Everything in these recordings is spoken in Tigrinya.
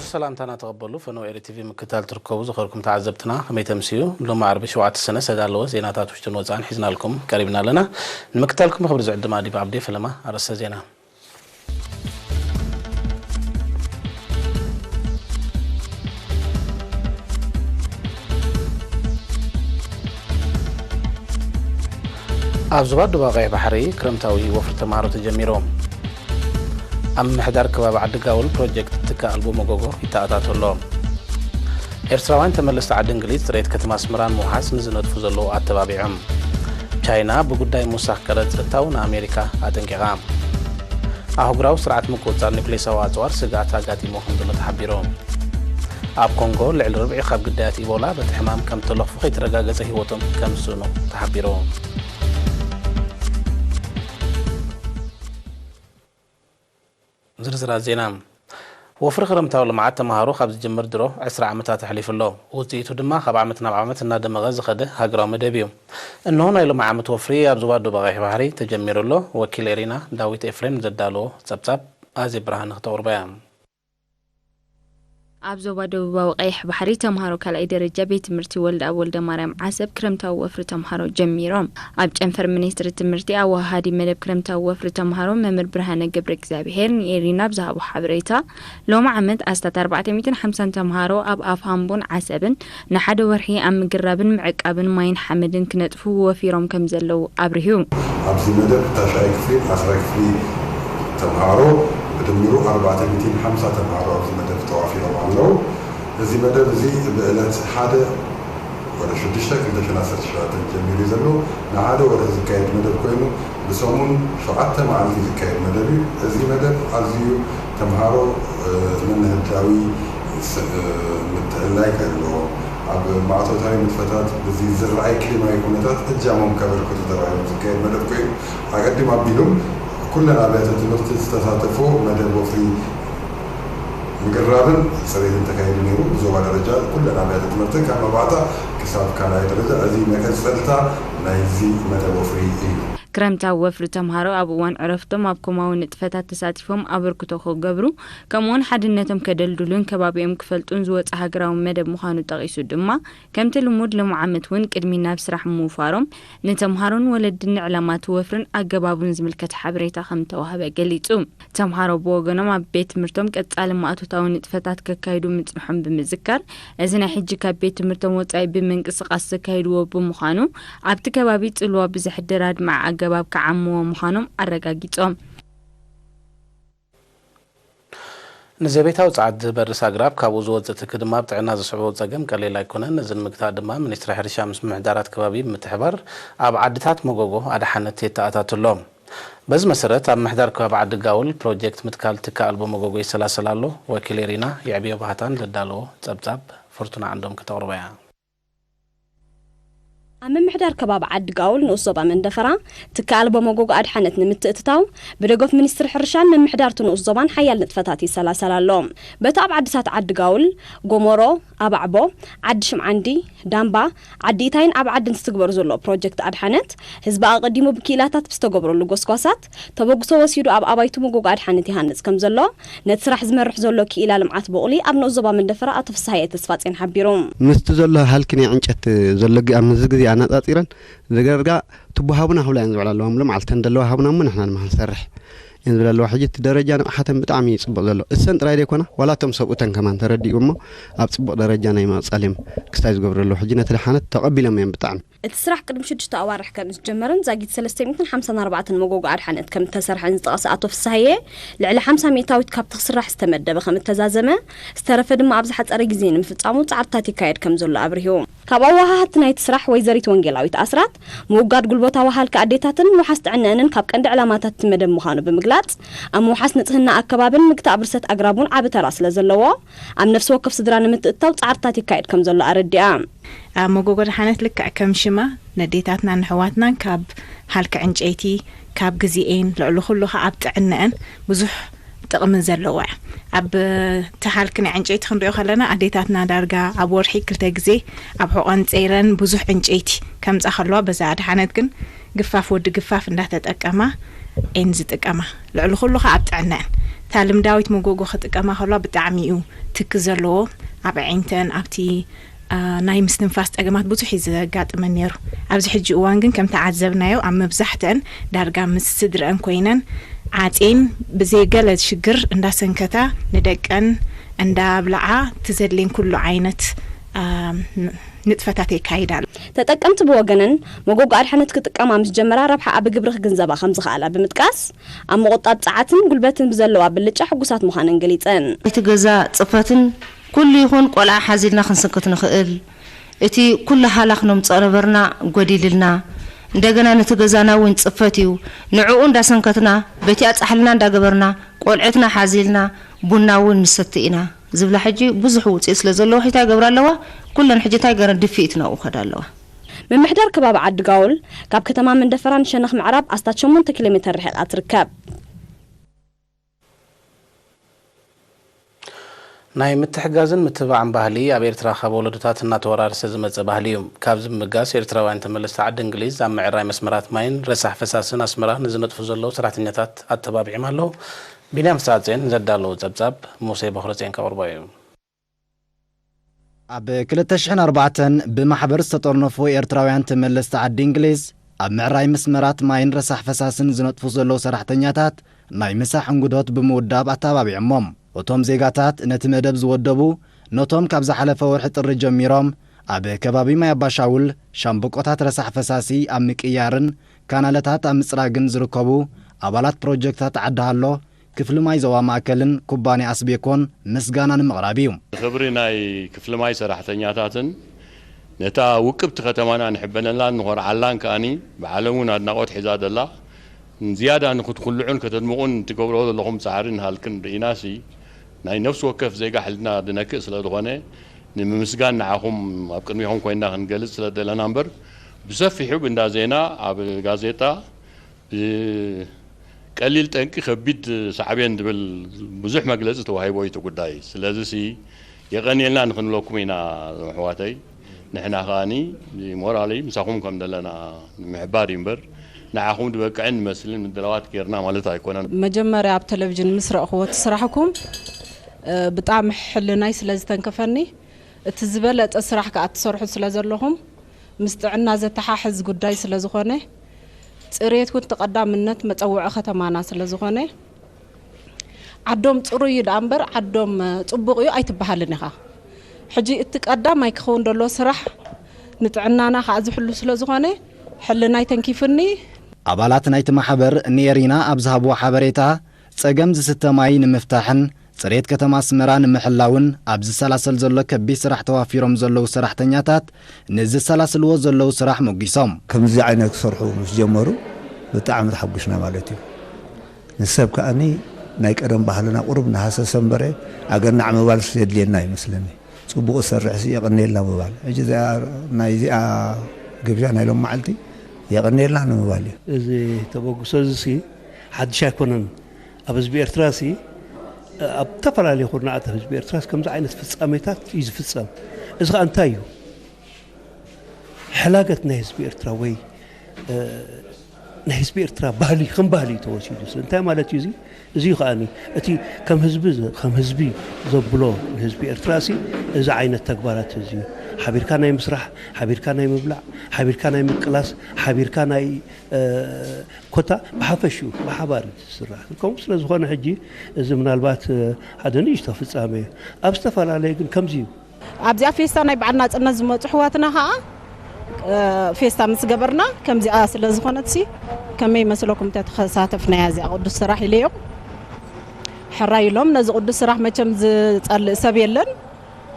ሰላምታና ተቐበሉ። ፈነወ ኤሪ ቲቪ ምክታል ትርከቡ ዝኸርኩም ተዓዘብትና ከመይ ተምስዩ? ሎም ዓርቢ ሸውዓተ ሰነ ዝተዳለወ ዜናታት ውሽጥን ወጻእን ሒዝናልኩም ቀሪብና ኣለና። ንምክታልኩም ብኽብሪ ዝዕድም ኣዲብ ዓብዲ ፈለማ ኣርእስተ ዜና። ኣብ ዞባ ዶባ ቀይሕ ባሕሪ ክረምታዊ ወፍሪ ተምሃሮ ተጀሚሩ። ኣብ ምምሕዳር ከባቢ ዓዲ ጋውል ፕሮጀክት ትካ ኣልቦ መጎጎ ይተኣታቶ ኣሎ። ኤርትራውያን ተመለስቲ ዓዲ እንግሊዝ ጽሬት ከተማ ኣስመራ ንምውሓስ ንዝነጥፉ ዘለዉ ኣተባቢዖም። ቻይና ብጉዳይ ምውሳኽ ቀረጽ እታው ንኣሜሪካ ኣጠንቂቓ። ኣህጉራዊ ስርዓት ምቁጽጻር ኒውክሌሳዊ ኣጽዋር ስግኣት ኣጋጢሞ ከም ዘሎ ተሓቢሩ። ኣብ ኮንጎ ልዕሊ ርብዒ ካብ ግዳያት ኢቦላ በቲ ሕማም ከም ተለኽፉ ከይተረጋገጸ ህይወቶም ከም ዝስእኑ ተሓቢሩ። ዝርዝራት ዜና። ወፍሪ ክረምታዊ ልምዓት ተምሃሮ ካብ ዝጅምር ድሮ ዕስራ ዓመታት ኣሕሊፉ ኣሎ። ውጽኢቱ ድማ ካብ ዓመት ናብ ዓመት እናደመቐ ዝኸደ ሃገራዊ መደብ እዩ። እንሆ ናይ ሎሚ ዓመት ወፍሪ ኣብ ዞባ ዶብ ቀይሕ ባሕሪ ተጀሚሩ ኣሎ። ወኪል ኤሪና ዳዊት ኤፍሬም ዘዳለዎ ጸብጻብ ኣዜብ ብርሃነ ክተቕርቦ እያ። ኣብ ዞባ ደቡባዊ ቀይሕ ባሕሪ ተምሃሮ ካልኣይ ደረጃ ቤት ትምህርቲ ወልደኣብ ወልደማርያም ዓሰብ ክረምታዊ ወፍሪ ተምሃሮ ጀሚሮም። ኣብ ጨንፈር ሚኒስትሪ ትምህርቲ ኣወሃሃዲ መደብ ክረምታዊ ወፍሪ ተምሃሮ መምህር ብርሃነ ገብረ እግዚኣብሄር ንኤሪና ብዝሃቦ ሓበሬታ፣ ሎሚ ዓመት ኣስታት ኣርባዕተ ሚእትን ሓምሳን ተምሃሮ ኣብ ኣፍ ሃምቦን ዓሰብን ንሓደ ወርሒ ኣብ ምግራብን ምዕቃብን ማይን ሓመድን ክነጥፉ ወፊሮም ከም ዘለዉ ኣብሪሁ። ኣብዚ መደብ ታሽዓይ ክፍሊ፣ ዓስራይ ክፍሊ ተምሃሮ ብድምሩ ኣርባዕተ ሚእትን ሓምሳ ተምሃሮ ኣብዚ መደብ ተዋፊሮም ኣለዉ። እዚ መደብ እዚ ብዕለት ሓደ ወደ ሽዱሽተ ክልተ ሽሕን ዓሰርተ ሸውዓተን ጀሚሩ እዩ ዘሎ። ንሓደ ወርሒ ዝካየድ መደብ ኮይኑ ብሰሙን ሸውዓተ መዓልቲ ዝካየድ መደብ እዩ። እዚ መደብ ኣዝዩ ተምሃሮ፣ እ፣ ንንህዳዊ ስ-፣ እ፣ ምትዕልላይ ክህልዎ፣ ኣብ ማዕቶታዊ ንጥፈታት እዚ ዝረኣይ ክሊማዊ ኩነታት እጃሞም ከበርክቱ ተባሂሎም ዝካየድ መደብ ኮይኑ፣ ኣቐዲም ኣቢሉ ኩለን ኣብያተ ትምህርቲ ዝተሳተፎ መደብ ወፍሪ ምግራብን ጽሬትን ተካይዱ ነይሩ። ብዞባ ደረጃ ኩለን ኣብያተ ትምህርቲ ካብ መባእታ ክሳብ ካልኣይ ደረጃ እዚ መቀጸልታ ናይዚ መደብ ወፍሪ እዩ። ክረምታዊ ወፍሪ ተምሃሮ ኣብ እዋን ዕረፍቶም ኣብ ኮማዊ ንጥፈታት ተሳቲፎም ኣበርክቶ ክገብሩ፣ ከምኡውን ሓድነቶም ከደልድሉን ከባቢኦም ክፈልጡን ዝወጸ ሃገራዊ መደብ ምዃኑ ጠቒሱ ድማ፣ ከምቲ ልሙድ ሎሚ ዓመት እውን ቅድሚ ናብ ስራሕ ምውፋሮም፣ ንተምሃሮን ወለድን ንዕላማ እቲ ወፍርን ኣገባቡን ዝምልከት ሓበሬታ ከም ተዋህበ ገሊጹ። ተምሃሮ ብወገኖም ኣብ ቤት ትምህርቶም ቀጻሊ ማእቶታዊ ንጥፈታት ከካይዱ ምጽንሖም ብምዝካር፣ እዚ ናይ ሕጂ ካብ ቤት ትምህርቶም ወጻኢ ብምንቅስቓስ ዘካይድዎ ብምዃኑ፣ ኣብቲ ከባቢ ጽልዋ ብዘሕድር ኣድማዒ ኣገባብ ክዓምዎ ምዃኖም ኣረጋጊጾም። ንዘቤታዊ ጸዓት ዝበርስ ኣግራብ ካብኡ ዝወጽእ ትኪ ድማ ኣብ ጥዕና ዘስዕቦ ጸገም ቀሊል ኣይኮነን። ነዚ ንምግታእ ድማ ሚኒስትሪ ሕርሻ ምስ ምምሕዳራት ከባቢ ብምትሕባር ኣብ ዓድታት መጎጎ ኣድሓነት የተኣታቱ ኣሎ። በዚ መሰረት ኣብ ምምሕዳር ከባቢ ዓዲ ጋውል ፕሮጀክት ምትካል ትኪ ኣልቦ መጎጎ ይሰላሰል ኣሎ። ወኪል ኤሪና የዕብዮ ባህታን ዘዳለዎ ጸብጻብ ፍርቱና ዓንዶም ከተቕርቦ እያ። ኣብ ምምሕዳር ከባቢ ዓዲ ጋውል ንኡስ ዞባ መንደፈራ ትኪ ኣልቦ መጎጎ ኣድሓነት ንምትእትታው ብደገፍ ሚኒስትሪ ሕርሻን ምምሕዳርቲ ንኡስ ዞባን ሓያል ንጥፈታት ይሰላሰል ኣሎ። በቲ ኣብ ዓድታት ዓዲ ጋውል፣ ጎሞሮ፣ ኣባዕቦ፣ ዓዲ ሽምዓንዲ፣ ዳምባ፣ ዓዲ ኢታይን ኣብ ዓድን ዝትግበሩ ዘሎ ፕሮጀክት ኣድሓነት ህዝቢ ኣቐዲሙ ብክኢላታት ብዝተገብረሉ ጎስጓሳት ተበግሶ ወሲዱ ኣብ ኣባይቱ መጎጎ ኣድሓነት ይሃንጽ ከም ዘሎ ነቲ ስራሕ ዝመርሕ ዘሎ ክኢላ ልምዓት ቡቕሊ ኣብ ንኡስ ዞባ መንደፈራ ኣቶ ፍስሃየ ተስፋጼን ሓቢሩ። ምስቲ ዘሎ ሃልኪ ናይ ዕንጨት ዘሎ ግ-፣ ኣብ ምስዚ ግዜ ኣነጻጺረን ዝገርጋ ትቦ ሃቡና ክብላ እየን ዝውዕላ ኣለዋ። እምሎም ዓልተን ዘለዋ ሃቡና እሞ ንሕና ድማ ክንሰርሕ እየን ዝብላ ኣለዋ። ሕጂ እቲ ደረጃ ንቕሓተን ብጣዕሚ እዩ ጽቡቕ ዘሎ። እሰን ጥራይ ዘይኮና፣ ዋላ እቶም ሰብኡተን ከማን ተረዲኡ እሞ ኣብ ጽቡቕ ደረጃ ናይ ምቕጻል እዮም ክስታይ ዝገብሩ ዘለዉ። ሕጂ ነቲ ደሓነት ተቐቢሎም እዮም ብጣዕሚ። እቲ ስራሕ ቅድሚ ሽዱሽተ ኣዋርሕ ከም ዝጀመረን ዛጊት ሰለስተ ሚእትን ሓምሳን ኣርባዕተን መጎጎ ኣድሓነት ከም እተሰርሐን ዝጠቐሰ ኣቶ ፍስሃየ፣ ልዕሊ ሓምሳ ሚእታዊት ካብቲ ክስራሕ ዝተመደበ ከም እተዛዘመ፣ ዝተረፈ ድማ ኣብ ዝሓጸረ ግዜ ንምፍጻሙ ጻዕርታት ይካየድ ከም ዘሎ ኣብሪሁ። ካብ ኣወሃሃድቲ ናይቲ ስራሕ ወይዘሪት ወንጌላዊት ኣስራት፣ ምውጋድ ጉልበታዊ ሃልኪ ኣዴታትን ምውሓስ ጥዕነአንን ካብ ቀንዲ ዕላማታት እቲ መደብ ምዃኑ ብምግላጽ፣ ኣብ ምውሓስ ንጽህና ኣከባብን ምግታእ ብርሰት ኣግራብ እውን ዓቢ ተራ ስለ ዘለዎ፣ ኣብ ነፍሲ ወከፍ ስድራ ንምትእትታው ጻዕርታት ይካየድ ከም ዘሎ ኣረዲኣ። ኣብ መጎጎ ደሓነት ልክዕ ከም ሽማ ነዴታትናን ንሕዋትናን ካብ ሃልኪ ዕንጨይቲ፣ ካብ ግዜኤን፣ ልዕሊ ኩሉ ኸዓ ኣብ ጥዕነአን ብዙሕ ጥቕሚ ዘለዋ እያ። ኣብ እቲ ሃልኪ ናይ ዕንጨይቲ ክንሪኦ ከለና ኣዴታትና ዳርጋ ኣብ ወርሒ ክልተ ግዜ ኣብ ሕቖን ጸይረን ብዙሕ ዕንጨይቲ ከምጻ ከለዋ፣ በዛ ኣድሓነት ግን ግፋፍ ወዲ ግፋፍ እንዳተጠቀማ እየን ዝጥቀማ። ልዕሊ ኩሉ ኸዓ ኣብ ጥዕነአን። እቲ እታ ልምዳዊት መጎጎ ክጥቀማ ከለዋ ብጣዕሚ እዩ ትኪ ዘለዎ። ኣብ ኣዒንተን፣ ኣብቲ፣ አ፣ ናይ ምስትንፋስ ጸገማት ብዙሕ እዩ ዘጋጥመን ነይሩ። ኣብዚ ሕጂ እዋን ግን ከምቲ ዓዘብናዮ ኣብ መብዛሕትአን ዳርጋ ምስ ስድረአን ኮይነን ዓጼን ብዘይ ገለ ሽግር እንዳሰንከታ ንደቀን እንዳብልዓ ትዘድሌን ኩሉ ዓይነት፣ አ፣ ን-፣ ንጥፈታት የካይዳ ኣሎ። ተጠቀምቲ ብወገነን መጎጎ ኣድሓነት ክጥቀማ ምስ ጀመራ ረብሓኣ ብግብሪ ክግንዘባ ከም ዝኸኣላ ብምጥቃስ፣ ኣብ ምቑጣብ ጸዓትን ጉልበትን ብዘለዋ ብልጫ ሕጉሳት ምዃነን ገሊጸን። እቲ ገዛ ጽፈትን ኩሉ ይኹን ቆልዓ ሓዚልና ክንስንክት ንኽእል። እቲ ኩሉ ሃላኽ ነምጽኦ ነበርና ጎዲልልና። እንደገና ነቲ ገዛና እውን ጽፈት እዩ። ንዕኡ እንዳሰንከትና፣ በቲኣ ጻሕልና እንዳገበርና፣ ቆልዑትና ሓዚልና፣ ቡና እውን ንሰቲ ኢና ዝብላ ሕጂ ብዙሕ ውጽኢት ስለ ዘለዎ፣ ሕጂ እንታይ ይገብራ ኣለዋ? ኩለን ሕጂ እንታይ ገረን ድፍኢት ናብኡ ከዳ ኣለዋ። ምምሕዳር ከባቢ ዓዲ ጋውል ካብ ከተማ መንደፈራ ንሸነኽ ምዕራብ ኣስታት ሸሞንተ ኪሎ ሜተር ርሒቓ ትርከብ። ናይ ምትሕጋዝን ምትብባዕን ባህሊ ኣብ ኤርትራ ካብ ወለዶታት እናተወራረሰ ዝመጸ ባህሊ እዩ። ካብዚ ብምብጋስ ኤርትራውያን ተመለስቲ ዓዲ እንግሊዝ ኣብ ምዕራይ መስመራት ማይን ረሳሕ ፈሳስን ኣስመራ ንዝነጥፉ ዘለዉ ሰራሕተኛታት ኣተባቢዖም ኣለዉ። ቢንያም ስራጽዮን ዘዳለዎ ጸብጻብ ሙሴ በኹረጽዮን ከቕርቦ እዩ። ኣብ ክልተ ሽሕን ኣርባዕተን ብማሕበር ዝተጠርነፉ ኤርትራውያን ተመለስቲ ዓዲ እንግሊዝ ኣብ ምዕራይ መስመራት ማይን ረሳሕ ፈሳስን ዝነጥፉ ዘለዉ ሰራሕተኛታት ናይ ምሳሕ እንግዶት ብምውዳብ ኣተባቢዖሞም። እቶም ዜጋታት ነቲ መደብ ዝወደቡ ነቶም ካብ ዝሓለፈ ወርሒ ጥሪ ጀሚሮም ኣብ ከባቢ ማይ ኣባሻውል ሻምብቆታት ረሳሕ ፈሳሲ ኣብ ምቅያርን ካናለታት ኣብ ምጽራግን ዝርከቡ ኣባላት ፕሮጀክታት ዓዲ ሃሎ፣ ክፍሊ ማይ ዞባ ማእከልን ኩባንያ ኣስቤኮን ምስጋና ንምቕራብ እዩ። ክብሪ ናይ ክፍሊ ማይ ሰራሕተኛታትን ነታ ውቅብቲ ከተማና ንሕበነላን ንኾርዓላን ከኣኒ ብዓለም እውን ኣድናቖት ሒዛ ደላ ዝያዳ ንክትኩልዑን ከተድምቑን ትገብርዎ ዘለኹም ጻዕሪ ንሃልክን ርኢናሲ ናይ ነፍሲ ወከፍ ዜጋ ሕልና ድነክእ ስለ ዝኾነ ንምምስጋን ንዓኹም ኣብ ቅድሚኹም ኮይንና ክንገልጽ ስለ ደለና እምበር ብሰፊሑ ብእንዳ ዜና ኣብ ጋዜጣ ብቀሊል ጠንቂ ከቢድ ሳዕቤን ዝብል ብዙሕ መግለጺ ተዋሂቦ እዩ እቲ ጉዳይ። ስለዚሲ የቐንየልና ንክንብለኩም ኢና እዞም ኣሕዋተይ። ንሕና ከኣኒ ሞራሊ ምሳኹም ከም ዘለና ንምሕባር እዩ እምበር ንዓኹም ዝበቅዕን ዝመስልን ምድላዋት ጌርና ማለት ኣይኮነን። መጀመርያ ኣብ ቴሌቪዥን ምስ ረእኽዎ እቲ ስራሕኩም፣ እ፣ ብጣዕሚ ሕልናይ ስለ ዝተንከፈኒ፣ እቲ ዝበለጸ ስራሕ ከኣ ትሰርሑ ስለ ዘለኹም፣ ምስ ጥዕና ዘተሓሕዝ ጉዳይ ስለ ዝኾነ፣ ጽሬት እውን እቲ ቀዳምነት መጸውዒ ከተማና ስለ ዝኾነ፣ ዓዶም ጽሩይ እዩ ደኣ እምበር፣ ዓዶም፣ እ፣ ጽቡቕ እዩ ኣይትበሃልን ኢኻ። ሕጂ እቲ ቀዳማይ ክኸውን ደሎ ስራሕ ንጥዕናና ከኣ ዝሕሉ ስለ ዝኾነ፣ ሕልናይ ተንኪፉኒ። ኣባላት ናይቲ ማሕበር ንኤሪና ኣብ ዝሃብዎ ሓበሬታ፣ ጸገም ዝስተ ማይ ንምፍታሕን ጽሬት ከተማ ኣስመራ ንምሕላውን ኣብ ዝሰላሰል ዘሎ ከቢድ ስራሕ ተዋፊሮም ዘለዉ ሰራሕተኛታት ንዝሰላስልዎ ዘለዉ ስራሕ ሞጊሶም። ከምዚ ዓይነት ክሰርሑ ምስ ጀመሩ ብጣዕሚ ተሓጒስና ማለት እዩ። ንሰብ ከኣኒ ናይ ቀደም ባህልና ቁሩብ እናሃሰሰ እምበረ ኣገናዕ ምባል ስለ ዘድልየና ይመስለኒ። ጽቡቕ ዝሰርሕ ሲ የቐንየልና ምባል። ሕጂ እዚኣ ናይ እዚኣ ግብዣ ናይ ሎም መዓልቲ የቐንየልና ንምባል እዩ። እዚ ተበግሶ እዚ ሲ ሓድሽ ኣይኮነን። ኣብ ህዝቢ ኤርትራ ሲ ኣብ ዝተፈላለዩ ኩርናዓት ህዝቢ ኤርትራ ከምዚ ዓይነት ፍጻሜታት እዩ ዝፍጸም። እዚ ኸኣ እንታይ እዩ? ሕላገት ናይ ህዝቢ ኤርትራ ወይ፣ እ፣ ናይ ህዝቢ ኤርትራ ባህሊ ከም ባህሊ እዩ ተወሲዱ። እንታይ ማለት እዩ እዚ? እዚ እዩ ከኣኒ እቲ ከም ህዝቢ ዘ-፣ ከም ህዝቢ ዘብሎ ንህዝቢ ኤርትራ ሲ እዚ ዓይነት ተግባራት እዚ ሓቢርካ ናይ ምስራሕ፣ ሓቢርካ ናይ ምብላዕ፣ ሓቢርካ ናይ ምቅላስ፣ ሓቢርካ ናይ፣ እ፣ ኮታ ብሓፈሽኡ ብሓባር እዩ ዝስራሕ። ከምኡ ስለ ዝኾነ ሕጂ እዚ ምናልባት፣ እ፣ ሓደ ንእሽቶ ፍጻሜ እዩ። ኣብ ዝተፈላለየ ግን ከምዚ እዩ። ኣብዚኣ ፌስታ ናይ በዓል ናጽነት ዝመጹ ኣሕዋትና ኸኣ፣ እ፣ ፌስታ ምስ ገበርና ከምዚኣ ስለ ዝኾነትሲ ከመይ መስለኩም ተተኸሳተፍናያ እዚኣ ቅዱስ ስራሕ ኢለዮም። ሕራይ ኢሎም ነዚ ቅዱስ ስራሕ መቸም ዝጸልእ ሰብ የለን።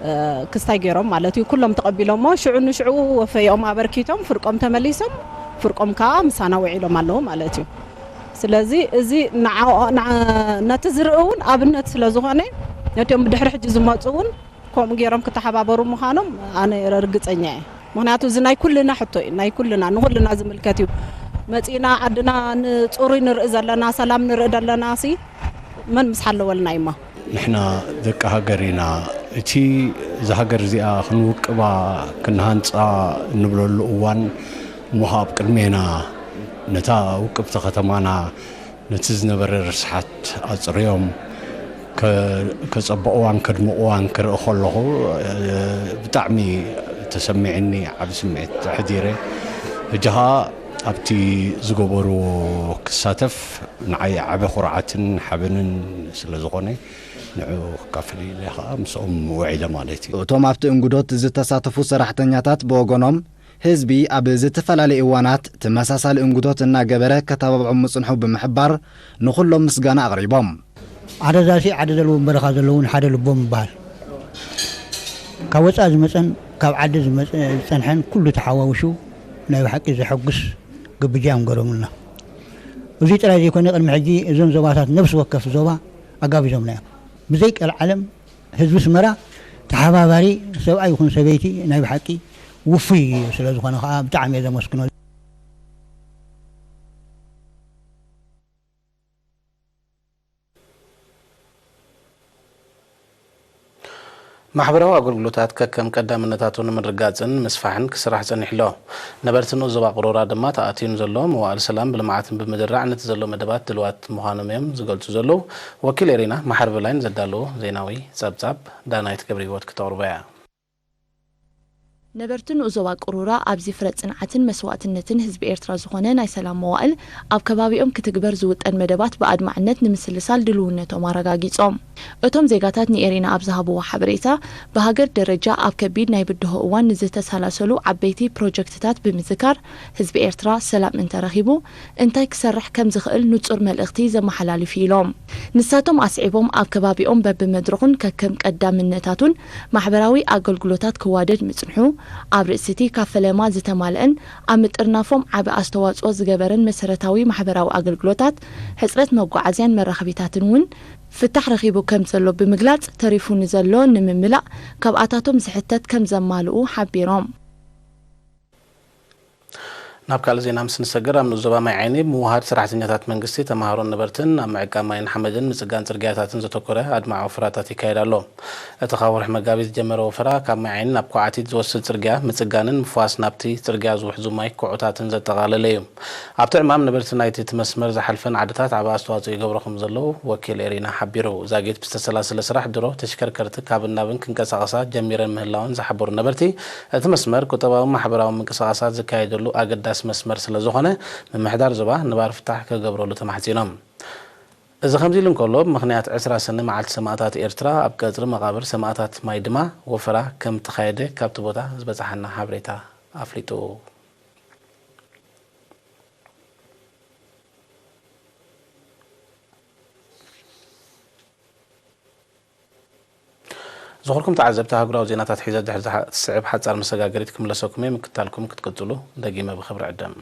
እ፣ ክስታይ ገይሮም ማለት እዩ። ኩሎም ተቐቢሎሞ ሽዑ ንሽዑ ወፈይኦም ኣበርኪቶም ፍርቆም ተመሊሶም ፍርቆም ከኣ ምሳና ውዒሎም ኣለዉ ማለት እዩ። ስለዚ እዚ ንዓ-፣ ንዓ-፣ ነቲ ዝርኢ እውን ኣብነት ስለ ዝኾነ ነቲኦም ብድሕሪ ሕጂ ዝመጹ እውን ከምኡ ገይሮም ክተሓባበሩ ምዃኖም ኣነ ርግጸኛ እየ። ምኽንያቱ እዚ ናይ ኩልና ሕቶ እዩ፣ ናይ ኩልና፣ ንኹልና ዝምልከት እዩ። መጺና ዓድና ንጽሩይ ንርኢ ዘለና፣ ሰላም ንርኢ ዘለና ሲ መን ምስ ሓለወልና እዩማ? ንሕና ደቂ ሃገር ኢና። እቲ እዛ ሃገር እዚኣ ክንውቅባ፣ ክንሃንጻ እንብለሉ እዋን እሞ ኣብ ቅድሜና ነታ ውቅብቲ ከተማና ነቲ ዝነበረ ርስሓት ኣጽርዮም፣ ከጸብቕዋን ከድምቕዋን ክርኢ ከለኹ ብጣዕሚ ተሰሚዕኒ፣ ዓብ ስምዒት ኣሕዲረ። ሕጂ ኸኣ ኣብቲ ዝገበርዎ ክሳተፍ ንዓይ ዓቢ ኩርዓትን ሓበንን ስለ ዝኾነ ንዑ ክካፈል ኢለ ኸኣ ምስኦም ውዒለ ማለት እዩ። እቶም ኣብቲ እንግዶት ዝተሳተፉ ሰራሕተኛታት ብወገኖም ህዝቢ ኣብ ዝተፈላለዩ እዋናት ተመሳሳሊ እንግዶት እናገበረ ከተባብዖም ምጽንሑ ብምሕባር ንኹሎም ምስጋና ኣቕሪቦም። ዓደዳሲ ዓደ ዘለዎም በረኻ ዘለውን ሓደ ልቦም ይበሃል። ካብ ወፃእ ዝመፀን ካብ ዓዲ ዝመፀ ዝፀንሐን ኩሉ ተሓዋውሹ ናይ ብሓቂ ዘሐጉስ ግብጃ እዮም ገሮምልና። እዚ ጥራይ ዘይኮነ ቅድሚ ሕጂ እዞን ዞባታት ነብሲ ወከፍ ዞባ ኣጋቢዞምና እዮም። ብዘይ ቀልዓለም ህዝቢ ስመራ ተሓባባሪ ሰብኣይ ይኹን ሰበይቲ ናይ ብሓቂ ውፉይ እዩ። ስለ ዝኾነ ከዓ ብጣዕሚ እየ ዘመስግኖ። ማሕበራዊ ኣገልግሎታት ከከም ቀዳምነታቱ ንምርጋፅን ምስፋሕን ክስራሕ ፀኒሑ ኣሎ። ነበርቲ ንኡስ ዞባ ቅሮራ ድማ ተኣትዩ ንዘሎ መዋእል ሰላም ብልምዓትን ብምድራዕ ነቲ ዘሎ መደባት ድልዋት ምዃኖም እዮም ዝገልፁ ዘለዉ። ወኪል ኤሪና ማሕር ብላይን ዘዳለዎ ዜናዊ ፀብፃብ ዳናይት ገብረ ህይወት ክተቕርቦ እያ። ነበርቲ ንኡስ ዞባ ቅሩራ ኣብዚ ፍረ ጽንዓትን መስዋእትነትን ህዝቢ ኤርትራ ዝኾነ ናይ ሰላም መዋእል ኣብ ከባቢኦም ክትግበር ዝውጠን መደባት ብኣድማዕነት ንምስልሳል ድልውነቶም ኣረጋጊጾም። እቶም ዜጋታት ንኤሪና ኣብ ዝሃብዎ ሓበሬታ፣ ብሃገር ደረጃ ኣብ ከቢድ ናይ ብድሆ እዋን ንዝተሰላሰሉ ዓበይቲ ፕሮጀክትታት ብምዝካር፣ ህዝቢ ኤርትራ ሰላም እንተረኺቡ እንታይ ክሰርሕ ከም ዝኽእል ንጹር መልእኽቲ ዘመሓላልፍ እዩ ኢሎም። ንሳቶም ኣስዒቦም፣ ኣብ ከባቢኦም በብመድረኹን ከከም ቀዳምነታቱን ማሕበራዊ ኣገልግሎታት ክዋደድ ምጽንሑ፣ ኣብ ርእሲ እቲ ካብ ፈለማ ዝተማልአን ኣብ ምጥርናፎም ዓቢ ኣስተዋጽኦ ዝገበረን መሰረታዊ ማሕበራዊ ኣገልግሎታት፣ ሕጽረት መጓዓዝያን መራኸቢታትን እውን ፍታሕ ረኺቡ ከም ዘሎ ብምግላጽ፣ ተሪፉ ንዘሎ ንምምላእ ካብኣታቶም ዝሕተት ከም ዘማልኡ ሓቢሮም። ናብ ካልእ ዜና ምስ ንሰግር፣ ኣብ ንኡስ ዞባ ማይ ዓይኒ ብምውሃድ ሰራሕተኛታት መንግስቲ፣ ተምሃሮን ነበርትን ኣብ ምዕቃብ ማይን ሓመድን ምጽጋን ጽርግያታትን ዘተኮረ ኣድማዒ ወፈራታት ይካየድ ኣሎ። እቲ ካብ ወርሒ መጋቢት ዝጀመረ ወፈራ፣ ካብ ማይ ዓይኒ ናብ ኳዕቲት ዝወስድ ጽርግያ ምጽጋንን ምፍዋስ ናብቲ ጽርግያ ዝውሕዙ ማይ ኩዖታትን ዘጠቓለለ እዩ። ኣብቲ ዕማም፣ ነበርቲ ናይቲ እቲ መስመር ዝሓልፈን ዓድታት ዓቢ ኣስተዋጽኦ ይገብሩ ከም ዘለዉ ወኪል ኤሪና ሓቢሩ። ዛጊት ብዝተሰላሰለ ስራሕ ድሮ ተሽከርከርቲ ካብን ናብን ክንቀሳቐሳ ጀሚረን ምህላወን ዝሓበሩ ነበርቲ፣ እቲ መስመር ቁጠባውን ማሕበራውን ምንቅስቓሳት ዝካየደሉ ኣገዳሲ መስመር ስለ ዝኾነ፣ ምምሕዳር ዞባ ነባሪ ፍታሕ ክገብረሉ ተማሕጺኖም። እዚ ከምዚ ኢሉ እንከሎ፣ ብምኽንያት ዕስራ ሰነ መዓልቲ ሰማእታት ኤርትራ፣ ኣብ ቀጽሪ መቓብር ሰማእታት ማይ ድማ ወፈራ ከም እተኻየደ ካብቲ ቦታ ዝበጽሓና ሓበሬታ ኣፍሊጡ። ዝኸበርኩም ተዓዘብቲ፣ ኣህጉራዊ ዜናታት ሒዘ ድሕሪ ዝሓ-፣ ዝስዕብ ሓጻር መሰጋገሪት ክምለሰኩም እየ። ምክትታልኩም ክትቅጽሉ ደጊመ ብኽብሪ ዕደም።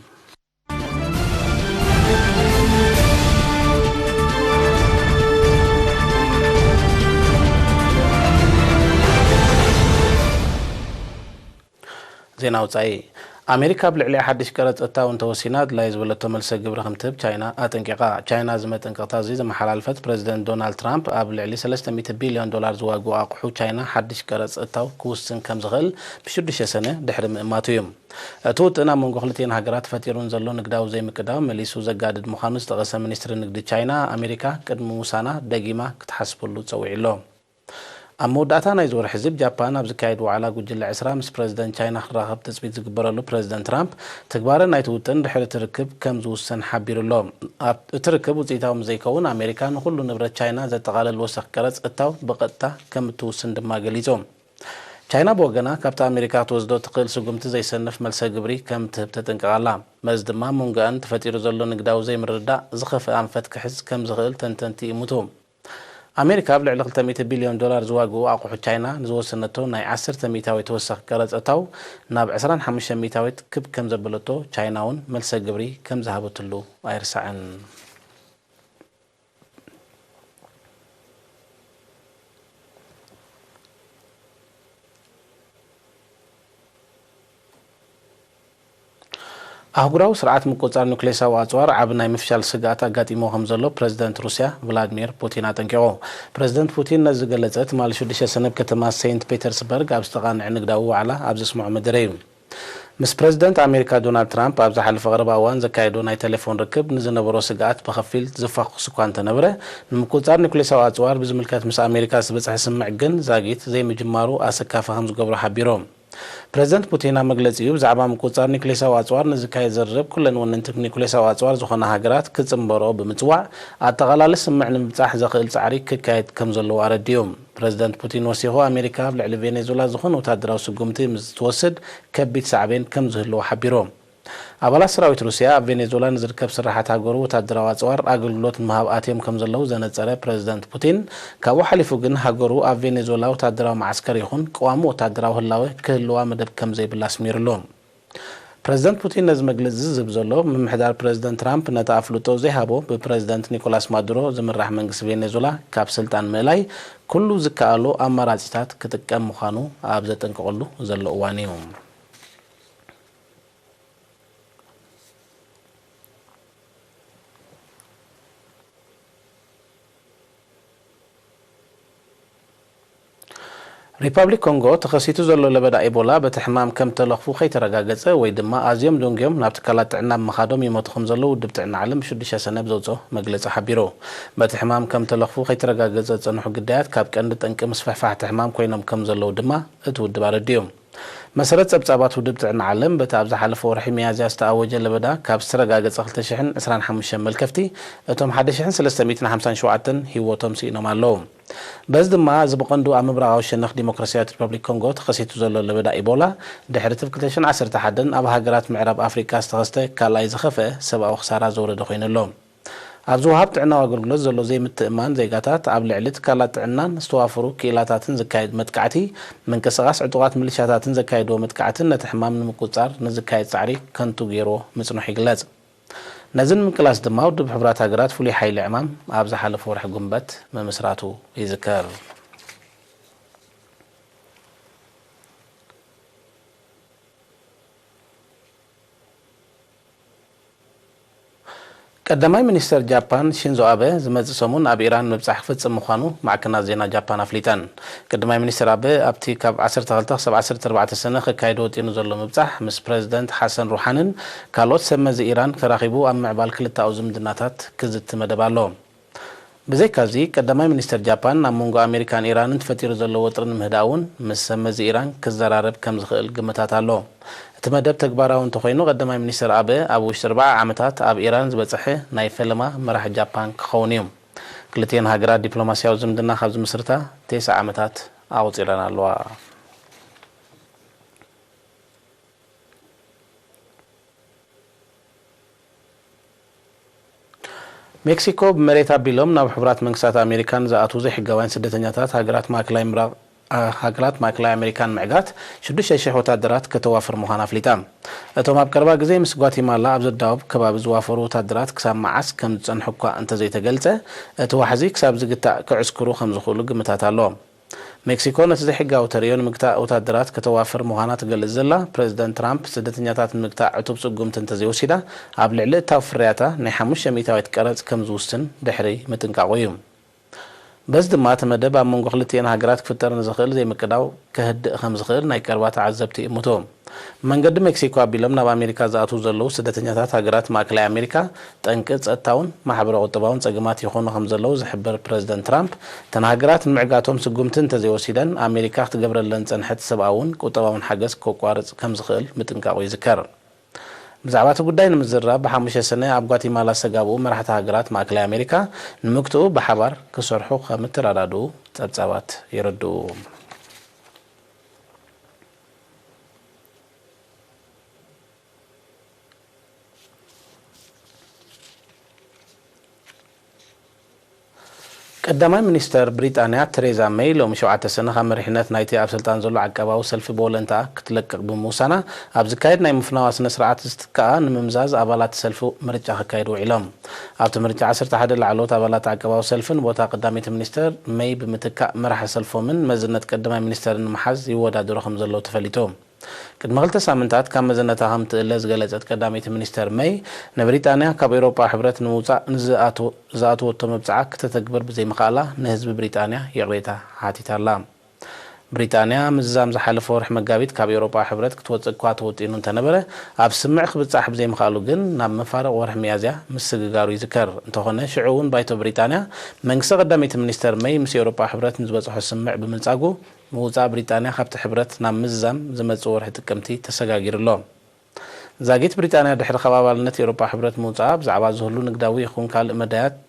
ዜና ወጻኢ። ኣሜሪካ ኣብ ልዕሊኣ ሓድሽ ቀረጽ እታው እንተወሲና፣ ኣድላዪ ዝበለቶ መልሰ ግብሪ ከም ትህብ ቻይና ኣጠንቂቓ። ቻይና እዚ መጠንቀቕታ እዚ ዘመሓላልፈት፣ ፕረዚደንት ዶናልድ ትራምፕ ኣብ ልዕሊ ሰለስተ ሚእቲ ቢልዮን ዶላር ዝዋግኡ ኣቑሑ ቻይና ሓድሽ ቀረጽ እታው ክውስን ከም ዝኽእል ብሽዱሽተ ሰነ ድሕሪ ምእማቱ እዩ። እቲ ውጥን ኣብ መንጎ ክልቲኤን ሃገራት ፈጢሩ ንዘሎ ንግዳዊ ዘይምቅዳው መሊሱ ዘጋድድ ምዃኑ ዝጠቐሰ ሚኒስትሪ ንግዲ ቻይና፣ ኣሜሪካ ቅድሚ ምውሳና ደጊማ ክትሓስበሉ ጸዊዑ ኣሎ። ኣብ መወዳእታ ናይዚ ወርሒ እዚ፣ ኣብ ጃፓን ኣብ ዝካየድ ዋዕላ ጉጅለ ዕስራ ምስ ፕረዚደንት ቻይና ክራኸብ ትጽቢት ዝግበረሉ ፕረዚደንት ትራምፕ፣ ትግባረ ናይቲ ውጥን ድሕሪ እቲ ርክብ ከም ዝውሰን ሓቢሩ ኣሎ። ኣብ እቲ ርክብ ውጽኢታዊ ምስ ዘይከውን፣ ኣሜሪካ ንኹሉ ንብረት ቻይና ዘጠቓልል ወሰኽ ቀረጽ እታው ብቐጥታ ከም እትውስን ድማ ገሊጹ። ቻይና ብወገና፣ ካብቲ ኣሜሪካ ክትወስዶ እትኽእል ስጉምቲ ዘይሰንፍ መልሰ ግብሪ ከም እትህብ ተጠንቅቕ ኣላ። መዚ ድማ፣ መንጎኣን ተፈጢሩ ዘሎ ንግዳዊ ዘይምርድዳእ ዝኸፍአ ኣንፈት ክሕዝ ከም ዝኽእል ተንተንቲ ይእምቱ። ኣሜሪካ ኣብ ልዕሊ ክልተ ሚእቲ ቢልዮን ዶላር ዝዋግኡ ኣቑሑት ቻይና ንዝወሰነቶ ናይ ዓሰርተ ሚእታዊት ተወሳኺ ቀረጽ እታው ናብ ዕስራን ሓሙሽተ ሚእታዊት ክብ ከም ዘበለቶ፣ ቻይና እውን መልሰ ግብሪ ከም ዝሃበትሉ ኣይርሳዕን። ኣህጉራዊ ስርዓት ምቁጽጻር ኑክሌሳዊ ኣጽዋር ዓቢ ናይ ምፍሻል ስግኣት ኣጋጢምዎ ከም ዘሎ ፕረዚደንት ሩስያ ቭላድሚር ፑቲን ኣጠንቂቑ። ፕረዚደንት ፑቲን ነዚ ዝገለጸ፣ ትማሊ ሽዱሽተ ሰነ ኣብ ከተማ ሴንት ፔተርስበርግ ኣብ ዝተቓንዐ ንግዳዊ ዋዕላ ኣብ ዘስምዖ መደረ እዩ። ምስ ፕረዚደንት ኣሜሪካ ዶናልድ ትራምፕ ኣብ ዝሓለፈ ቀረባ እዋን ዘካየዶ ናይ ቴሌፎን ርክብ ንዝነበሮ ስግኣት ብኸፊል ዝፋኹስ እኳ እንተነበረ፣ ንምቁጽጻር ኒኩሌሳዊ ኣጽዋር ብዝምልከት ምስ ኣሜሪካ ዝበጽሐ ስምምዕ ግን ዛጊት ዘይምጅማሩ ኣሰካፊ ከም ዝገብሮ ሓቢሩ። ፕረዚደንት ፑቲን ኣብ መግለጺኡ፣ ብዛዕባ ምቁጽጻር ኒኩሌሳዊ ኣጽዋር ንዝካየድ ዝርርብ ኩለን ወነንቲ ኒኩሌሳዊ ኣጽዋር ዝኾና ሃገራት ክጽንበርኦ ብምጽዋዕ፣ ኣጠቓላሊ ስምምዕ ንምብጻሕ ዘኽእል ጻዕሪ ክካየድ ከም ዘለዎ ኣረዲኡ። ፕረዚደንት ፑቲን ወሲኹ፣ ኣሜሪካ ኣብ ልዕሊ ቬኔዙላ ዝኾነ ወታደራዊ ስጉምቲ ምስ ትወስድ ከቢድ ሳዕቤን ከም ዝህልዎ ሓቢሩ። ኣባላት ሰራዊት ሩስያ ኣብ ቬኔዙላ ንዝርከብ ስራሓት ሃገሩ ወታደራዊ ኣጽዋር ኣገልግሎት ንምሃብ ኣትዮም ከም ዘለዉ ዘነጸረ ፕረዚደንት ፑቲን፣ ካብኡ ሓሊፉ ግን ሃገሩ ኣብ ቬኔዙላ ወታደራዊ መዓስከር ይኹን ቀዋሚ ወታደራዊ ህላወ ክህልዋ መደብ ከም ዘይብላ ኣስሚሩሉ። ፕረዚደንት ፑቲን ነዚ መግለጺ ዝህብ ዘሎ፣ ምምሕዳር ፕረዚደንት ትራምፕ ነቲ ኣፍልጦ ዘይሃቦ ብፕረዚደንት ኒኮላስ ማዱሮ ዝምራሕ መንግስቲ ቬኔዙላ ካብ ስልጣን ምእላይ ኩሉ ዝከኣሎ ኣማራጺታት ክጥቀም ምዃኑ ኣብ ዘጠንቀቐሉ ዘሎ እዋን እዩ። ሪፓብሊክ ኮንጎ ተኸሲቱ ዘሎ ለበዳ ኢቦላ በቲ ሕማም ከም ተለኽፉ ከይተረጋገጸ ወይ ድማ ኣዝዮም ደንጉዮም ናብ ትካላት ጥዕና ብምኻዶም ይሞቱ ከም ዘለዉ ውድብ ጥዕና ዓለም ብሽዱሽተ ሰነ ብዘውጽኦ መግለጺ ሓቢሩ። በቲ ሕማም ከም ተለኽፉ ከይተረጋገጸ ዝጸንሑ ግዳያት ካብ ቀንዲ ጠንቂ ምስፍሕፋሕ እቲ ሕማም ኮይኖም ከም ዘለዉ ድማ እቲ ውድብ ኣረዲኡ። መሰረት ጸብጻባት ውድብ ጥዕና ዓለም፣ በቲ ኣብ ዝሓለፈ ወርሒ ሚያዝያ ዝተኣወጀ ለበዳ ካብ ዝተረጋገጸ ክልተ ሽሕን ዕስራን ሓሙሽተን መልከፍቲ፣ እቶም ሓደ ሽሕን ሰለስተ ሚእትን ሓምሳን ሸውዓተን ህይወቶም ስኢኖም ኣለዉ። በዚ ድማ እዚ ብቐንዱ ኣብ ምብራቓዊ ሸነኽ ዲሞክራስያዊት ሪፐብሊክ ኮንጎ ተኸሲቱ ዘሎ ለበዳ ኢቦላ፣ ድሕሪ እቲ ብ ክልተ ሽሕን ዓሰርተ ሓደን ኣብ ሃገራት ምዕራብ ኣፍሪቃ ዝተኸስተ ካልኣይ ዝኸፍአ ሰብኣዊ ክሳራ ዘውረደ ኮይኑ ኣሎ። ኣብ ዝወሃብ ጥዕናዊ ኣገልግሎት ዘሎ ዘይምትእምማን ዜጋታት ኣብ ልዕሊ ትካላት ጥዕናን ዝተዋፈሩ ክኢላታትን ዝካየድ መጥቃዕቲ፣ ምንቅስቓስ ዕጡቓት ሚሊሻታትን ዘካየድዎ መጥቃዕትን ነቲ ሕማም ንምቁጽጻር ንዝካየድ ጻዕሪ ከንቱ ገይርዎ ምጽንሑ ይግለጽ። ነዚ ንምቅላስ ድማ ውድብ ሕቡራት ሃገራት ፍሉይ ሓይሊ ዕማም ኣብ ዝሓለፈ ወርሒ ጉንበት ምምስራቱ ይዝከር። ቀዳማይ ሚኒስተር ጃፓን ሺንዞ ኣበ ዝመጽእ ሰሙን ኣብ ኢራን ምብጻሕ ክፍጽም ምዃኑ ማዕከናት ዜና ጃፓን ኣፍሊጠን። ቀዳማይ ሚኒስተር ኣበ ኣብቲ ካብ ዓሰርተ ክልተ ክሳብ ዓሰርተ ኣርባዕተ ሰነ ክካየድ ወጢኑ ዘሎ ምብጻሕ ምስ ፕረዚደንት ሓሰን ሩሓንን ካልኦት ሰብ መዚ ኢራን ተራኺቡ ኣብ ምዕባል ክልተኣዊ ዝምድናታት ክዝቲ መደብ ኣሎ። ብዘይካዚ፣ ቀዳማይ ሚኒስተር ጃፓን ኣብ መንጎ ኣሜሪካን ኢራንን ተፈጢሩ ዘሎ ወጥሪ ንምህዳእ እውን ምስ ሰብ መዚ ኢራን ክዘራረብ ከም ዝኽእል ግምታት ኣሎ። እቲ መደብ ተግባራዊ እንተኾይኑ፣ ቀዳማይ ሚኒስተር ኣበ ኣብ ውሽጢ ኣርብዓ ዓመታት ኣብ ኢራን ዝበጽሐ ናይ ፈለማ መራሒ ጃፓን ክኸውን እዩ። ክልቲኤን ሃገራት ዲፕሎማስያዊ ዝምድና ካብ ዝምስርታ ተስዓ ዓመታት ኣቑጺረን ኣለዋ። ሜክሲኮ ብመሬት ኣቢሎም ናብ ሕቡራት መንግስታት ኣሜሪካ ንዝኣትዉ ዘይሕጋውያን ስደተኛታት ሃገራት ማእከላይ ምብራቕ፣ ኣ፣ ሃገራት ማእከላይ ኣሜሪካን ምዕጋት ሽዱሽተ ሽሕ ወታደራት ከተዋፍር ምዃና ኣፍሊጣ። እቶም ኣብ ቀረባ ግዜ ምስ ጓቲማላ ኣብ ዘዳውብ ከባቢ ዝዋፈሩ ወታደራት ክሳብ መዓስ ከም ዝጸንሑ እኳ እንተዘይተገልጸ፣ እቲ ዋሕዚ ክሳብ ዝግታእ ክዕስክሩ ከም ዝኽእሉ ግምታት ኣሎ። ሜክሲኮ ነቲ ዘይሕጋዊ ተርእዮ ንምግታእ ወታደራት ከተዋፍር ምዃና ትገልጽ ዘላ፣ ፕረዚደንት ትራምፕ ስደተኛታት ንምግታእ ዕቱብ ስጉምቲ እንተዘይወሲዳ፣ ኣብ ልዕሊ እታው ፍርያታ ናይ ሓሙሽተ ሚእታዊት ቀረጽ ከም ዝውስን ድሕሪ ምጥንቃቑ እዩ። በዚ ድማ እቲ መደብ ኣብ መንጎ ክልቲኤን ሃገራት ክፍጠር ንዝኽእል ዘይምቅዳው ከህድእ ከም ዝኽእል ናይ ቀረባ ተዓዘብቲ ይእምቱ። ብመንገዲ ሜክሲኮ ኣቢሎም ናብ ኣሜሪካ ዝኣትዉ ዘለዉ ስደተኛታት ሃገራት ማእከላይ ኣሜሪካ፣ ጠንቂ ጸጥታውን ማሕበረ-ቁጠባውን ጸገማት ይኾኑ ከም ዘለዉ ዝሕብር ፕረዚደንት ትራምፕ፣ እተን ሃገራት ንምዕጋቶም ስጉምቲ እንተዘይወሲደን፣ ኣሜሪካ ክትገብረለን ዝጸንሐት ሰብኣውን ቁጠባውን ሓገዝ ከቋርጽ ከም ዝኽእል ምጥንቃቑ ይዝከር። ብዛዕባ እቲ ጉዳይ ንምዝርራብ፣ ብሓሙሽተ ሰነ ኣብ ጓቲማላ ዝተጋብኡ መራሕቲ ሃገራት ማእከላይ ኣሜሪካ፣ ንምግትኡ ብሓባር ክሰርሑ ከም እተረዳድኡ ጸብጻባት የረድኡ። ቀዳማይ ሚኒስተር ብሪጣንያ ተሬዛ መይ ሎሚ ሸውዓተ ሰነ ካብ መሪሕነት ናይቲ ኣብ ስልጣን ዘሎ ዓቃባዊ ሰልፊ ብወለንታኣ ክትለቅቕ ብምውሳና፣ ኣብ ዝካየድ ናይ ምፍናዋ ስነ ስርዓት ዝትክኣ ንምምዛዝ ኣባላት ሰልፊ ምርጫ ከካይዱ ውዒሎም። ኣብቲ ምርጫ ዓሰርተ ሓደ ላዕለዎት ኣባላት ዓቃባዊ ሰልፊ ንቦታ ቀዳመይቲ ሚኒስተር መይ ብምትካእ መራሒ ሰልፎምን መዝነት ቀዳማይ ሚኒስተርን ንምሓዝ ይወዳደሩ ከም ዘለዉ ተፈሊጡ። ቅድሚ ክልተ ሳምንታት ካብ መዝነታ ከም ትእለ ዝገለጸት ቀዳመይቲ ሚኒስተር መይ፣ ንብሪጣንያ ካብ ኤውሮጳ ሕብረት ንምውጻእ ንዝኣትወ-፣ ዝኣትወቶ መብጽዓ ክተተግብር ብዘይምኽኣላ ንህዝቢ ብሪጣንያ ይቕሬታ ሓቲታ ኣላ። ብሪጣንያ ምዝዛም ዝሓለፈ ወርሒ መጋቢት ካብ ኤውሮጳ ሕብረት ክትወጽእ እኳ ተወጢኑ እንተነበረ፣ ኣብ ስምዕ ክብጻሕ ብዘይምኽኣሉ ግን ናብ መፋርቕ ወርሒ ሚያዝያ ምስግጋሩ ይዝከር። እንተኾነ፣ ሽዑ እውን ባይቶ ብሪጣንያ መንግስቲ ቀዳመይቲ ሚኒስተር መይ ምስ ኤውሮጳ ሕብረት ንዝበጽሖ ስምዕ ብምንጻጉ፣ ምውጻእ ብሪጣንያ ካብቲ ሕብረት ናብ ምዝዛም ዝመጽእ ወርሒ ጥቅምቲ ተሰጋጊሩ ኣሎ። ዛጊት ብሪጣንያ ድሕሪ ካብ ኣባልነት ኤውሮጳ ሕብረት ምውጻኣ፣ ብዛዕባ ዝህሉ ንግዳዊ ይኹን ካልእ መዳያት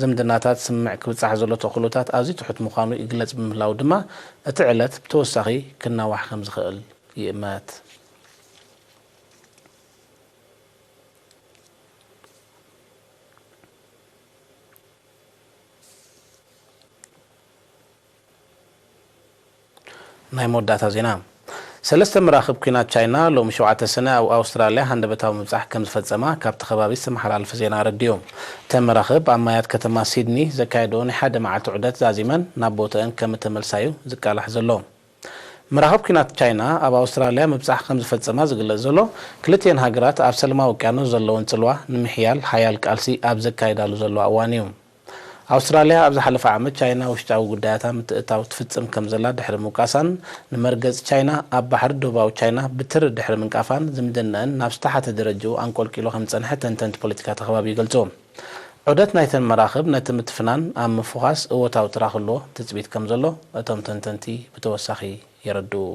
ዝምድናታት ስምምዕ ክብጻሕ ዘሎ ተኽእሎታት ኣዝዩ ትሑት ምዃኑ ይግለጽ ብምህላው ድማ፣ እቲ ዕለት ብተወሳኺ ክናዋሕ ከም ዝኽእል ይእመት። ናይ መወዳእታ ዜና። ሰለስተ መራኽብ ኲናት ቻይና ሎሚ ሸውዓተ ሰነ ኣብ ኣውስትራልያ ሃንደበታዊ ምብጻሕ ከም ዝፈጸማ ካብቲ ከባቢ ዝተመሓላለፈ ዜና ኣረዲኡ። እተን መራኽብ ኣብ ማያት ከተማ ሲድኒ ዘካየድኦ ናይ ሓደ መዓልቲ ዑደት ዛዚመን ናብ ቦትአን ከም እተመልሳ'ዩ ዝቃላሕ ዘሎ። መራኽብ ኲናት ቻይና ኣብ ኣውስትራልያ ምብጻሕ ከም ዝፈጸማ ዝግለጽ ዘሎ፣ ክልቲኤን ሃገራት ኣብ ሰላማዊ ውቅያኖስ ዘለወን ጽልዋ ንምሕያል ሓያል ቃልሲ ኣብ ዘካይዳሉ ዘለዋ እዋን'ዩ። ኣውስትራልያ ኣብ ዝሓለፈ ዓመት ቻይና ውሽጣዊ ጉዳያታ ምትእትታው ትፍጽም ከም ዘላ ድሕሪ ምውቃሳን፣ ንመርገጽ ቻይና ኣብ ባሕሪ ደቡባዊ ቻይና ብትሪ ድሕሪ ምንቃፋን፣ ዝምድነአን ናብ ዝተሓተ ደረጃኡ ኣንቆልቂሉ ከም ዝጸንሐ ተንተንቲ ፖለቲካ እቲ ከባቢ ይገልጹ። ዑደት ናይተን መራኽብ ነቲ ምትፍናን ኣብ ምፍዃስ እወታዊ ተራ ክህልዎ ትጽቢት ከም ዘሎ እቶም ተንተንቲ ብተወሳኺ የረድኡ።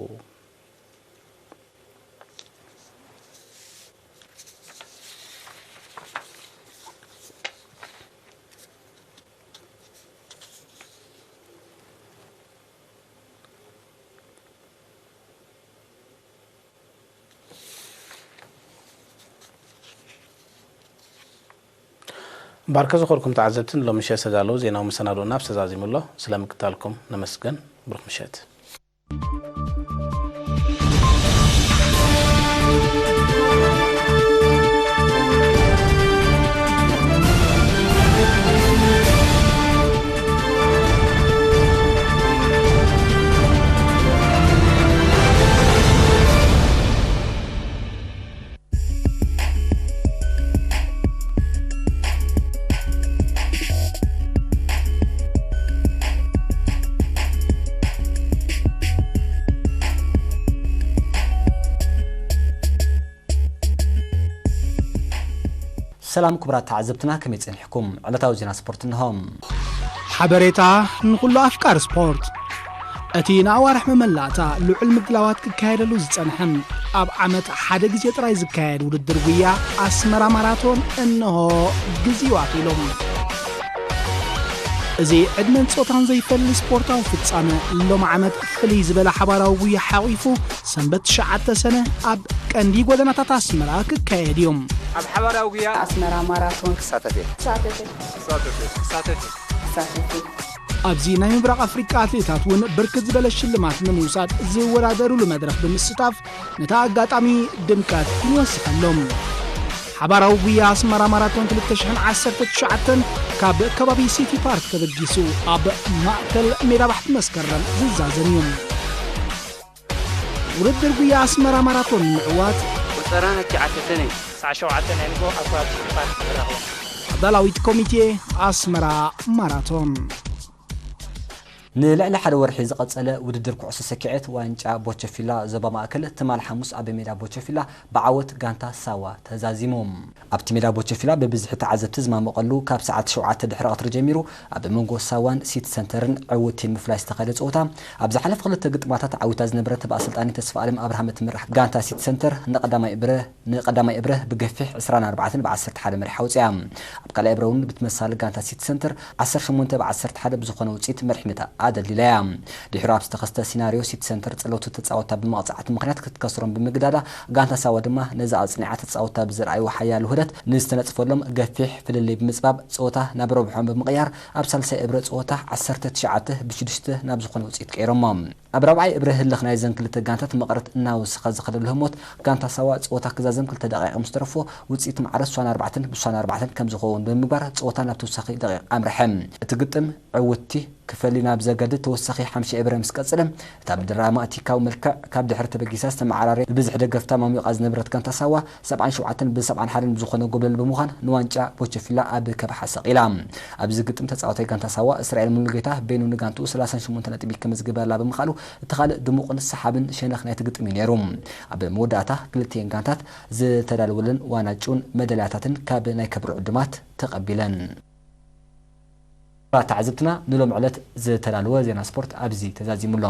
ባርከ ዝኾንኩም ተዓዘብቲ፣ ንሎሚ ምሸት ዝተዳለዉ ዜናዊ መሰናዶና ኣብዚ ተዛዚሙ ኣሎ። ስለ ምክታልኩም ነመስግን። ብሩኽ ምሸት። ሰላም ክቡራት ተዓዘብትና፣ ከመይ ጸኒሕኩም? ዕለታዊ ዜና ስፖርት እንሆ። ሓበሬታ ንኹሉ ኣፍቃሪ ስፖርት። እቲ ንኣዋርሕ መመላእታ ልዑል ምድላዋት ክካየደሉ ዝጸንሐን ኣብ ዓመት ሓደ ግዜ ጥራይ ዝካየድ ውድድር ጉያ ኣስመራ ማራቶን እንሆ ግዜኡ ኣኺሉ። እዚ ዕድመን ጾታን ዘይፈሊ ስፖርታዊ ፍጻመ ሎም ዓመት ፍልይ ዝበለ ሓባራዊ ጉያ ሓቒፉ ሰንበት ትሽዓተ ሰነ ኣብ ቀንዲ ጎደናታት ኣስመራ ክካየድ እዩ። ኣብ ሓባራዊ ጉያ ኣስመራ ማራቶን ክሳተፍ እየ። ክሳተፍ እየ። ክሳተፍ እየ። ክሳተፍ እየ። ክሳተፍ እየ። ኣብዚ ናይ ምብራቕ ኣፍሪቃ ኣትሌታት እውን ብርክት ዝበለ ሽልማት ንምውሳድ ዝወዳደሩሉ መድረኽ ብምስታፍ ነታ ኣጋጣሚ ድምቀት ይወስኸሎም። ሓባራዊ ጉያ ኣስመራ ማራቶን ክልተ ሽሕን ዓሰርተ ትሽዓተን ካብ ከባቢ ሲቲ ፓርክ ተበጊሱ ኣብ ማእከል ሜዳ ባሕቲ መስከረም ዝዛዘም እዩ። ውድድር ጉያ ኣስመራ ማራቶን ንምዕዋት ቁጸራ ትሽዓተ ሰነ ሰዓት ሸውዓተ ናይ ንግሆ ኣብ ከባቢ ሲቲ ፓርክ ንራኸቦ። ተዳላዊት ኮሚቴ ኣስመራ ማራቶን። ንልዕሊ ሓደ ወርሒ ዝቐጸለ ውድድር ኩዕሶ ሰኪዔት ዋንጫ ቦቸፊላ ዞባ ማእከል ትማል ሓሙስ ኣብ ሜዳ ቦቸፊላ ብዓወት ጋንታ ሳዋ ተዛዚሙ። ኣብቲ ሜዳ ቦቸፊላ ብብዝሒ ተዓዘብቲ ዝማመቐሉ ካብ ሰዓት ሸውዓተ ድሕሪ ቀትሪ ጀሚሩ ኣብ መንጎ ሳዋን ሲቲ ሰንተርን ዕውቲ ንምፍላይ ዝተኻየደ ጸወታ ኣብ ዝሓለፈ ክልተ ግጥማታት ዓዊታ ዝነበረት ብኣሰልጣኒ ተስፋኣለም ኣብርሃም እትምራሕ ጋንታ ሲቲ ሰንተር ንቐዳማይ እብረ ንቐዳማይ እብረ ብገፊሕ ዕስራን ኣርባዕተን ብዓሰርተ ሓደ መሪሓ ኣውጺኣ። ኣብ ካልኣይ እብረ እውን ብትመሳሊ ጋንታ ሲቲ ሰንተር ዓሰርተ ሸሞንተ ብዓሰርተ ሓደ ብዝኾነ ውጽኢት መሪሕነታ ኣደልዲላ እያ። ድሒሩ ኣብ ዝተኸስተ ሲናርዮ ሲቲ ሰንተር ጸለውቲ ተጻወታ ብመቕጻዕቲ ምኽንያት ክትከስሮም ብምግዳዳ፣ ጋንታ ሳዋ ድማ ነዚ ኣጽኒዓ ተጻወታ ብዘርኣይዎ ሓያል ውህደት ንዝተነጽፈሎም ገፊሕ ፍልልይ ብምጽባብ ጸወታ ናብ ረብሖም ብምቕያር ኣብ ሳልሳይ እብረ ጸወታ ዓሰርተ ትሽዓተ ብሽዱሽተ ናብ ዝኾነ ውጽኢት ቀይሮሞ። ኣብ ራብዓይ እብረ ህልኽ ናይዘን ክልተ ጋንታት መቐረት እናወሰኸ ዝኸደሉ ህሞት፣ ጋንታ ሳዋ ጸወታ ክዛዘም ክልተ ደቂቕ ምስ ተረፎ፣ ውጽኢት ማዕረ ስሳን ኣርባዕተን ብስሳን ኣርባዕተን ከም ዝኸውን ብምግባር፣ ጸወታ ናብ ተወሳኺ ደቂቕ ኣምርሐ። እቲ ግጥም ዕውትቲ ክፈሊ ናብ ዘገድድ ተወሳኺ ሓምሳ ኤበረ ምስ ቀጽለ፣ እታ ብድራማቲካዊ መልክዕ ካብ ድሕሪ ተበጊሳ ዝተመዓራረየ ብብዝሒ ደገፍታ ማሚቓ ዝነበረት ጋንታ ሳዋ፣ ሰብዓን ሸውዓተን ብ ሰብዓን ሓደን ብዝኾነ ጎብለል ብምዃን ንዋንጫ ቦቸፊላ ኣብ ከብሓ ሰቒላ። ኣብዚ ግጥም ተጻዋታይ ጋንታ ሳዋ እስራኤል ሙሉጌታ ቤኑ ንጋንትኡ ሰላሳን ሸሞንተ ነጥቢ ከመዝግበላ ብምኽኣሉ፣ እቲ ካልእ ድሙቕን ሰሓብን ሸነኽ ናይቲ ግጥም እዩ ነይሩ። ኣብ መወዳእታ ክልቲኤን ጋንታት ዝተዳለወለን ዋንጫን መዳልያታትን ካብ ናይ ክብሪ ዕዱማት ተቐቢለን። ተዓዘብትና፣ ንሎም ዕለት ዝተዳለወ ዜና ስፖርት ኣብዚ ተዛዚሙ ኣሎ።